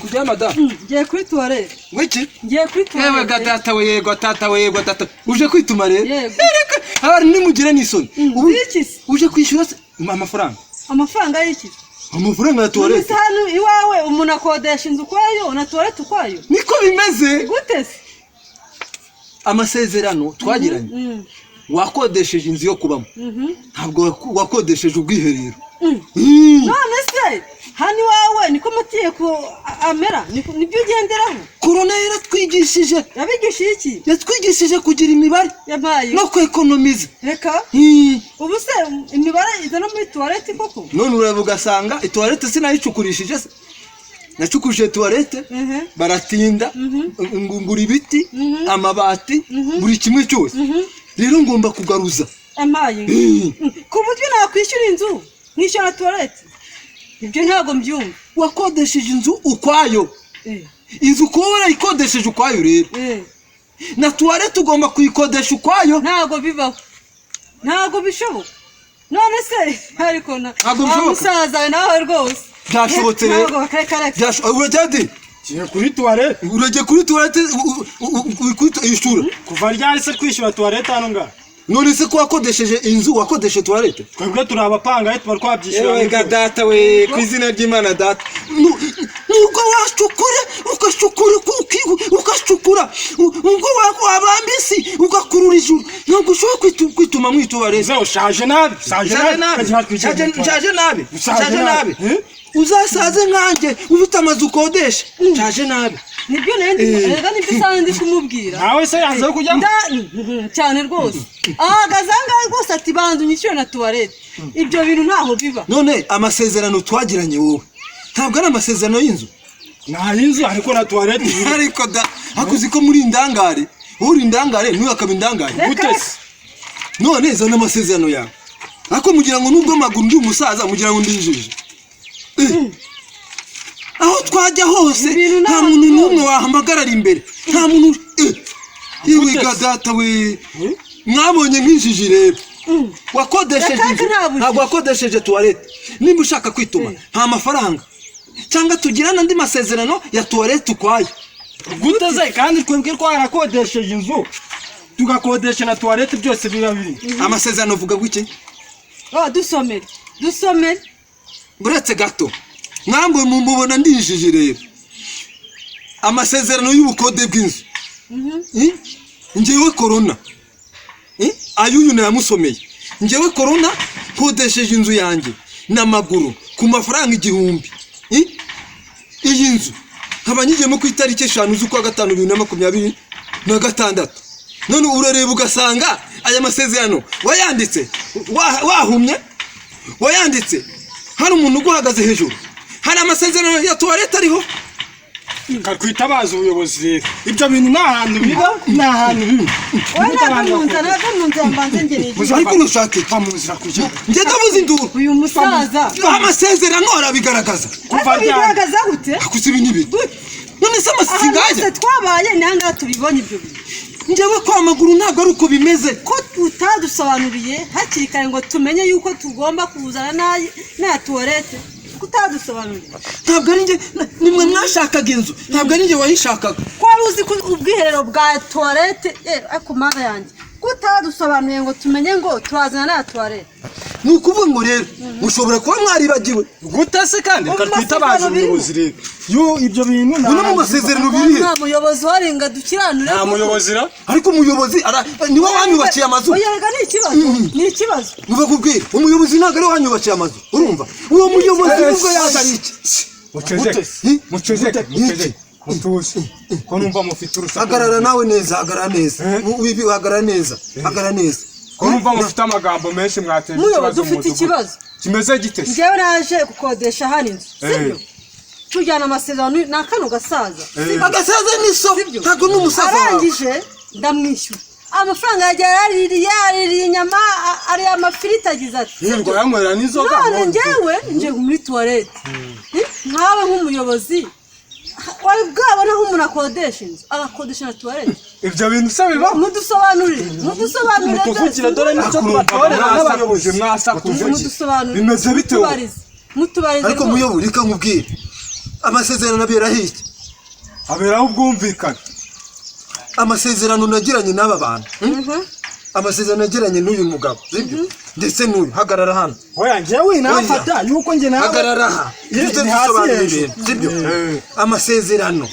Kujya, madamu? Ngiye kuri toilette. Wiki? Ngiye kuri Yewe ga toilette. data we, yego tata we, yego tata, uje kwituma rero? Yego. Ereka abantu nimugire n'isoni. Ubu Z'iki se? uje kwishyura se amafaranga? Amafaranga y'iki? Amafaranga ya None toilette. se hano iwawe umuntu akodesha inzu ukwayo na toilette ukwayo? Niko bimeze. Gute se? Amasezerano twagiranye, wakodesheje inzu yo kubamo, ntabwo wakodesheje ubwiherero. None se hano iwawe niko amategeko amera? Nibyo ugenderaho? Korona yaratwigishije. Yabigishije iki? Yatwigishije kugira imibare Yabaye no kwekonomiza. Reka. Ubu se imibare iza no muri toilette koko? None ureba ugasanga itoilette sinayicukurishije se? Nacukurije toilette, baratinda, ngura ibiti, amabati, buri kimwe cyose. Rero ngomba kugaruza. Amaye, ku buryo nakwishyura inzu nkishyura na toilette, ibyo ntabwo mbyumva. Wakodesheje inzu ukwayo. Inzu kuba warayikodesheje ukwayo rero, na toilette ugomba kuyikodesha ukwayo. Ntabwo bibaho, ntabwo bishoboka. None se ariko na Ntabwo wa bishoboka. musaza nawe rwose. Byashobotse rero. Ntabwo, reka reka. Urajya? Ngiye kuri toilette. Urajya kuri toilette, ishura. Kuva ryari se twishyura toilette hano ngaha? None se ko wakodesheje inzu, wakodesheje toilette? Twebwe turi abapangayi, tuba twabyishyura. Yewe ga data we, ku izina ry'Imana data. Nubwo wacukura, ugacukura, ugacukura, ubwo wabamba isi, ugakurura ijuru, ntabwo ushobora kwituma mu itoilette. Uze ushaje nabi, ushaje Nshaje nabi. nabi. Kagira twicaye muri toilette. Nshaje nabi. Ushaje Nshaje nabi. nabi. Uzasaze nkanjye ufite amazu ukodesha. Nshaje nabi. Nibyo nari rega nibyo usanga ndi kumubwira. Nawe se yanze yo kujyamo? Cyane rwose, ahagaze aha ngaha rwose ati: "Banza unyishyure na toilette." Ibyo bintu ntaho biba. None amasezerano twagiranye wowe ntabwo ari amasezerano y'inzu? Nta y'inzu, ariko na toilette iri. Ariko da, hakuzi ko muri indangare, uri indangare n'uyu akaba indangare. Reka. Gute se? None zana amasezerano yawe. Ariko mugira ngo nubwo maguru ndi umusaza, mugira ngo ndinjije. Aho twajya hose Ibintu nta ntabwo muntu byose. n'umwe wahamagarara imbere, nta muntu. Yewe Gute ga se? data we, mwabonye nk'injiji rero. Wakodesheje Reka inzu, nta bujiji. ntabwo wakodesheje toilette. Nimba ushaka kwituma nta mafaranga, cyangwa tugirane andi masezerano ya toilette ukwayo. Gute se kandi twebwe twarakodesheje inzu, tugakodesha na toilette, byose biba biri? Amasezerano uvuga gute? Oh, dusomere, dusomere. Uretse gato, mwamwe mumubona ndinjiji rero. Amasezerano y'ubukode bw'inzu. Njyewe Korona. Ay'uyu nayamusomeye. Njyewe Korona nkodesheje inzu yanjye n'amaguru ku mafaranga 1000. Iyi nzu nkaba nyigiyemo ku itariki 5 z'ukwa gatanu 2026. None urareba ugasanga aya masezerano wayanditse wahumye, wayanditse hari umuntu uguhagaze hejuru. Hari amasezerano ya toilette ariho? Twitabaza ubuyobozi rero. Ibyo bintu nta hantu biba, nta hantu biba. Wowe ntabwo mu nzira, ntabwo mu nzira, mbanze ngere. Ariko urashaka iki? Va mu nzira kujya. Njye ndabuze induru. Uyu musaza. Amasezerano arabigaragaza. Kuva Ariko ryari? bigaragaza gute? Akuze ibi n'ibiki? None se Ahantu amasingajya hose twabaye ni ahangaha tubibonye ibyo bintu? Njyewe kwa maguru ntabwo ari uko bimeze. Ko utadusobanuriye hakiri kare ngo tumenye yuko tugomba kuzana n'aya toilette? Ko utadusobanuriye? Ntabwo ari njye, nimwe mwashakaga inzu, ntabwo ari njye wayishakaga. Ko wari uzi ko ubwiherero bwa toilette, ariko mana yanjye, ko utadusobanuriye ngo tumenye ngo turazana n'aya toilette? Ni ukuvuga ngo rero mushobora kuba mwaribagiwe. Gute se kandi? Reka Mu twitabaze masezerano birimo. ubuyobozi rero. Yo, ibyo bintu nta Uno mu hantu biba. masezerano birihe? Nta muyobozi uhari ngo adukiranure Nta koko. muyobozi ra. Ariko umuyobozi niwe wanyubakiye amazu. Oya, reka, ni ikibazo, ni ikibazo. Uva kubwira umuyobozi, ntabwo ari we wanyubakiye amazu. Urumva uwo muyobozi nubwo yaza ari iki? Muceceke. Gute? Muceceke. Gute? Muceceke, mutuze, ko numva mufite urusaku. Hagarara nawe neza, hagarara neza. Hagarara neza, hagarara neza. Ko numva mufite amagambo menshi, mwateje Muyobozi, ikibazo mu ufite mudugudu. ikibazo. Kimeze gite se? Njyewe naje gukodesha hano inzu, sibyo? Eh. Tujyana amasezerano na kano gasaza. Agasaza ni so. Sibyo? Ntabwo ni umusaza wawe. Arangije ndamwishyura amafaranga, yagiye yaraririye, yaririye inyama, ariye amafiriti, agize ati Yirirwa yanywera n'inzoga. None njyewe nje muri toilette. Nkawe nk'umuyobozi, wari bwabona aho umuntu akodesha inzu agakodesha na toilette? Ibyo bintu se bibaho? Mudusobanurire, mudusobanurire. Mutuvugire, dore nicyo tubatorera Mwasakuje, n'abayobozi. mwasakuje. Mudusobanurire. Bimeze bite wowe? Mutubarize, mutubarize Ariko rwose. muyobo, reka nkubwire. Amasezerano abera hirya. Haberaho ubwumvikane. Amasezerano nagiranye n'aba bantu, Amasezerano nagiranye n'uyu mugabo, sibyo? Ndetse n'uyu, hagarara hano. Oya, njyewe nafata yuko njye nawe Hagarara aha. Ye, Tuze ni hasi dusobanura hejuru. ibintu, sibyo? Amasezerano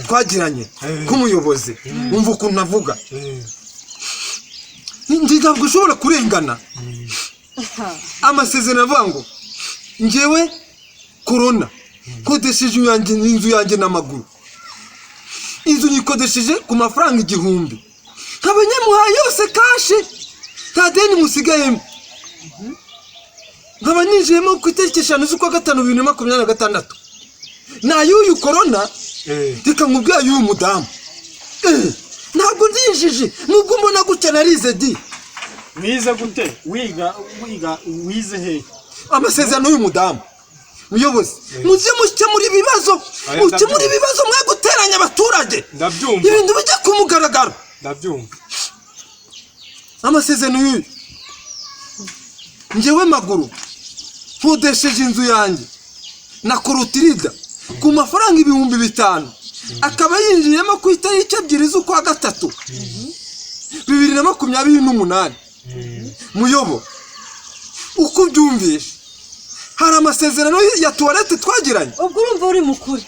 twagiranye nk'umuyobozi, wumva ukuntu avuga. Njye ntabwo ushobora kurengana. Amasezerano avuga ngo njyewe Korona nkodesheje inzu yanjye n'amaguru, inzu nyikodesheje ku mafaranga 1000, nkaba nyamuhaye yose cash, nta deni musigayemo, nkaba ninjiyemo ku itariki 5 z'ukwa gatanu 2026. N'ay'uyu Korona, reka nkubwire, ay'uyu mudamu. Ntabwo ndinjije nubwo mbona gutya, narize di. Wize gute? Wiga wize he? Amasezerano y'uyu mudamu, muyobozi, muze mukemura ibibazo, Oya, mukemura ndabyumva. ibibazo, mwe guteranya abaturage. Ndabyumva. Ibintu bijya ku mugaragaro. Ndabyumva. Amasezerano y'uyu: njyewe Maguru nkodesheje inzu yanjye na korotirida ku mafaranga 5000, akaba yinjiyemo ku itariki 2 z'ukwa gatatu 2028. Muyobo, uko ubyumvishe, hari amasezerano ya tuwarete twagiranye? Ubwo urumva uri mukuri.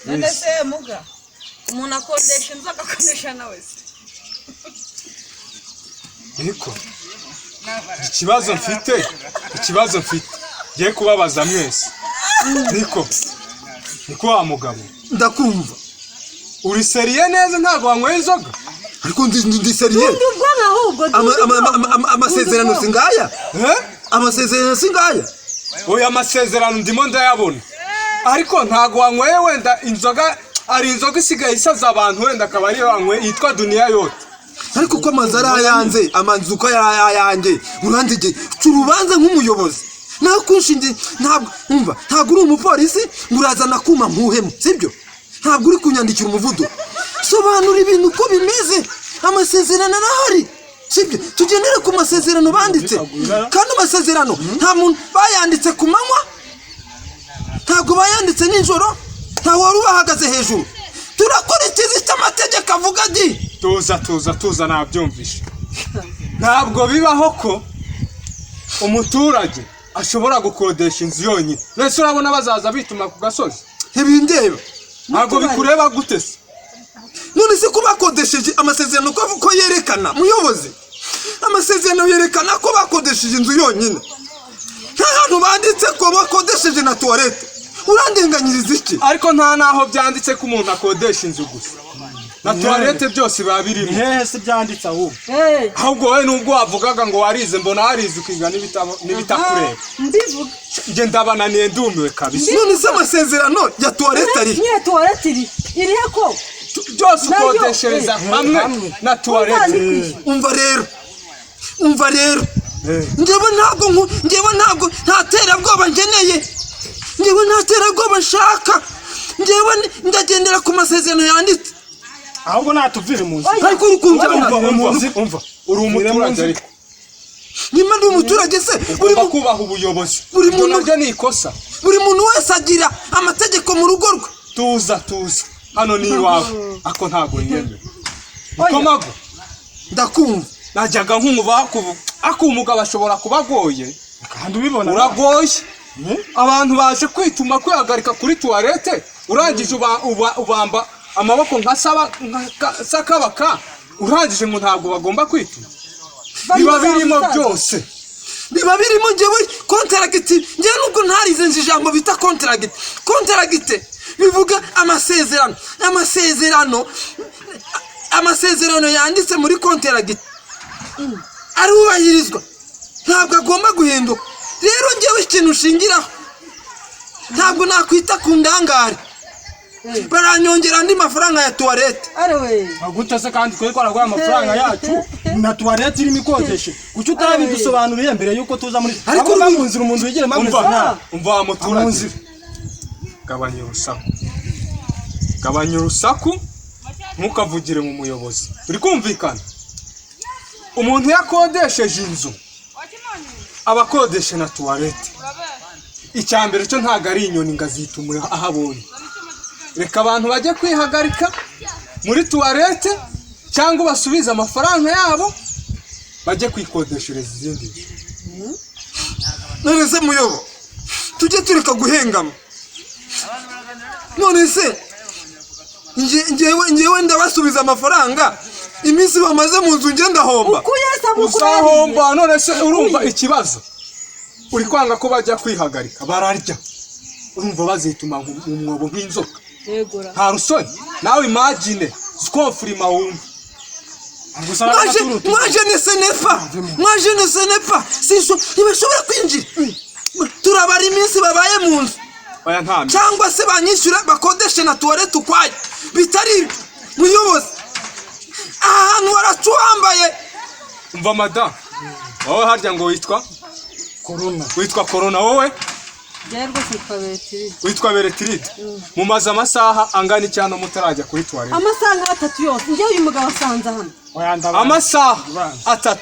None se muga, umuntu akodesha inzu agakodesha nawe se? Ariko ikibazo mfite ngiye kubabaza mwese, niko wa mugabo. Ndakumva. Uri sérieux neza? Ntabwo wanyweye inzoga? Ariko ndi sérieux. Dundi ubwonko ahubwo. Dundi ubwonko. Amasezerano Dundi si ngaya? Eh? Amasezerano si ngaya? Oya, amasezerano ndimo ndayabona, ariko ntabwo wanyweye wenda inzoga. Hari inzoga isigaye isaza abantu, wenda akaba ariyo wanyweye yitwa Duniya Yote. Ariko uko amazu ari ayanjye, amazu uko ari ayanjye, urandige ca urubanza nk'umuyobozi nawe kunshinge. Ntabwo umva, ntabwo uri umupolisi ngo urazana akuma mpuhemo, sibyo? Ntabwo uri kunyandikira umuvuduko. Sobanura ibintu uko bimeze. Amasezerano arahari, sibyo? Tugendere ku masezerano banditse. Kandi amasezerano nta muntu bayanditse ku manywa, ntabwo bayanditse nijoro, nta wari ubahagaze hejuru. Turakurikiza icyo amategeko avuga di. Tuza, tuza, tuza, nabyumvishe. Ntabwo bibaho ko umuturage ashobora gukodesha inzu yonyine. Mbese urabona bazaza bituma ku gasozi? Ntibindeba. Ntabwo bikureba gute se? None se ko bakodesheje, amasezerano ko yerekana, muyobozi, amasezerano yerekana ko bakodesheje inzu yonyine, nta hantu banditse ko bakodesheje na tuwarete, urandenganyiriza iki? Ariko nta n'aho byanditse ko umuntu akodesha inzu gusa, na tuwarete byose biba birimo. Hehe se byanditse ahubwo? Eh, Ahubwo wowe nubwo wavugaga ngo warize, mbona warize ukiga n'ibitakureba. Mbivuga. Njye ndabananiye, ndumiwe kabisa. None se amasezerano ya tuwarete ari? Nyine tuwarete iri irihe ko? Byose Nayo, ukodeshereza hamwe hamwe. na tuwarete. Umva kwishyura. Umva rero, umva rero, njyewe ntabwo nta terabwoba ngeneye, njyewe nta terabwoba nshaka, njyewe ndagendera ku masezerano yanditse. Ahubwo natuvire mu nzu. Ariko uri kumva? Umva, umva, umva, uri umuturage ariko. Nyuma ndi umuturage se buri Ugomba kubaha ubuyobozi. Buri Ibyo nabyo ni ikosa. Buri muntu wese agira amategeko mu rugo rwe. Tuza, tuza, hano ni iwawe, ako ntabwo yemewe. Niko Ndakumva. Najyaga nkumva ako umugabo ashobora kuba agoye. Kandi ubibona. Uragoye. Abantu baje kwituma, kwihagarika kuri tuwarete, urangije ubamba amaboko nka saba nka sakabaka, urangije ngo ntabwo bagomba kwituma. Biba birimo byose. Biba birimo. Njyewe contract, njyewe nubwo ntarize nzi ijambo bita contract. Contract bivuga amasezerano. Amasezerano yanditse muri contract arubahirizwa, ntabwo agomba guhinduka. Rero njyewe ikintu ushingiraho, ntabwo nakwita ku ndangare, baranyongera andi mafaranga ya tuwarete. Arewe. Gute se kandi twari twaraguhaye amafaranga yacu na tuwarete irimo ikodeshe? Kuki utabidusobanuriye mbere yuko tuza muri Ariko ariko mu nzira umuntu wigire mpamvu? Umva, umva wa muturage. Mu nzira. Gabanya urusaku, gabanya urusaku, ntukavugire mu muyobozi. Turi kumvikana? Umuntu iyo akodesheje inzu aba akodesha na tuwarete. Icya mbere cyo ntabwo ari inyoni ngo azitumure aho abonye. Reka abantu bajye kwihagarika muri tuwarete cyangwa basubize amafaranga yabo bajye kwikodeshereza izindi nzu. None se muyobo, tujye tureka guhengama. None se ngewe ndabasubiza amafaranga iminsi bamaze mu nzu, nge ndahomba. Ukuye se amukuye? Uzahomba. None se urumva ikibazo uri kwanga ko bajya kwihagarika bararya, urumva bazituma mu mwobo nk'inzoka? Yegura. Nta rusoni nawe, imagine sikonfirima wumva. Gusa Moi, je ne sais pas, moi je ne sais pas. Ntibashobora kwinjira, turabara iminsi babaye mu nzu. Oya, nta Cyangwa se banyishyura bakodeshe na tuwarete ukwayo. Bitari ibyo, muyobozi, aha hantu waracuhambaye. Umva madamu, wowe harya ngo witwa? Corona. Witwa Corona wowe? Njyewe rwose nitwa Beretiride. Witwa Beretiride. Mumaze amasaha angana iki hano mutarajya kuri tuwarete? Amasaha nk'atatu yose. Njyewe uyu mugabo asanze hano. Oya, ndabona. Amasaha 3.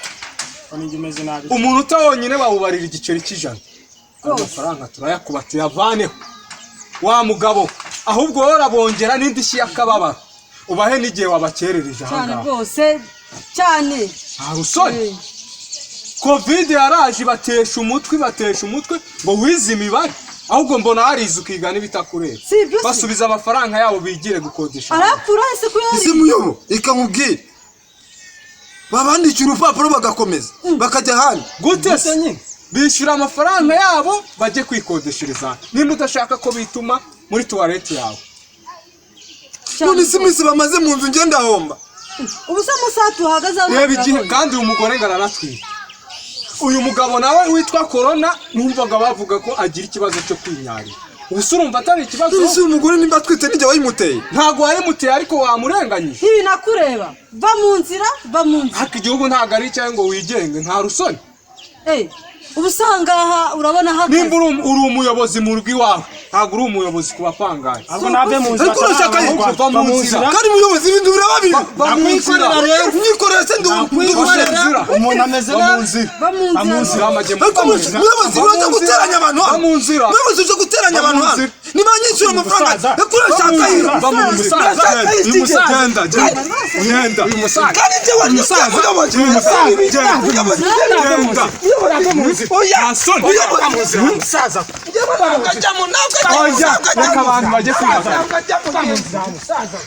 Nijye umeze nabi. Umunota wonyine bawubarira igiceri cy'100. Ayo Rwose. mafaranga turayakuba tuyavaneho wa mugabo. Ahubwo wowe urabongera n'indishyi y'akababaro, ubahe n'igihe wabakerereje Cyane. ahangaha. Rwose cyane. Nta rusoni. Covid yaraje ibatesha umutwe, ibatesha umutwe ngo wize imibare, ahubwo mbona harize ukiga n'ibitakureba. Si ibyo se. Basubiza amafaranga yabo bigire gukodesha. Arapfura ese ko Ese yari muyobo, reka nkubwire, babandikira urupapuro bagakomeza bakajya ahandi. Gute se? Bishyura amafaranga yabo bajye kwikodeshereza, nimba udashaka ko bituma muri tuwarete yawe. None se iminsi bamaze mu nzu nge ndahomba? Ubu se amasaha tuhagaze hano? Reba igihe. Turabona. Kandi uyu mugore ngo aranatwite. Uyu mugabo nawe witwa Corona, numvaga bavuga ko agira ikibazo cyo kwinyarira. Ubu se urumva atari ikibazo? None se uyu mugore nimba atwite nijye wayimuteye? Ntabwo wayimuteye, ariko wamurenganyije. Ntibinakureba, va mu nzira, va mu nzira. Ariko igihugu ntabwo ari icyawe ngo wigenge. Nta rusoni. Eh, ubu usanga aha urabona hakaze. Nimba uri umuyobozi mu rugo iwawe, ntabwo uri umuyobozi ku bapangayi. Ahubwo nave mu nzira. Ariko urashaka Ahubwo va mu nzira. Kandi muyobozi, ibintu biraba bibi. Va mu nzira. Ndakwikorera rero. Mwikorera se Ndakwikorera. Nzira. Umuntu ameze Va mu nabi. nzira. Va mu Va mu nzira. nzira. Amajyemo. Ariko Va mu nzira. muyobozi, Va mu uraza nzira. guteranya abantu Va hano. mu nzira. Muyobozi, uje guteranya Va mu abantu hano. nzira. Niba nyishyura amafaranga, Umusaza. ariko urashaka iyo. Va mu nzira. Urashaka Uyu itike. musaza. Genda, genda, genda. Uyu musaza. Kandi njye wari muyobozi. Uyu musaza. Genda. Muyobozi, Genda. oya. Nta soni. Muyobozi, Umusaza. ntabwo ajyamo, ntabwo ajyamo, Oya, ntabwo reka ajyamo. abantu bajye kwihagarika. Ntabwo ajyamo. Umusaza.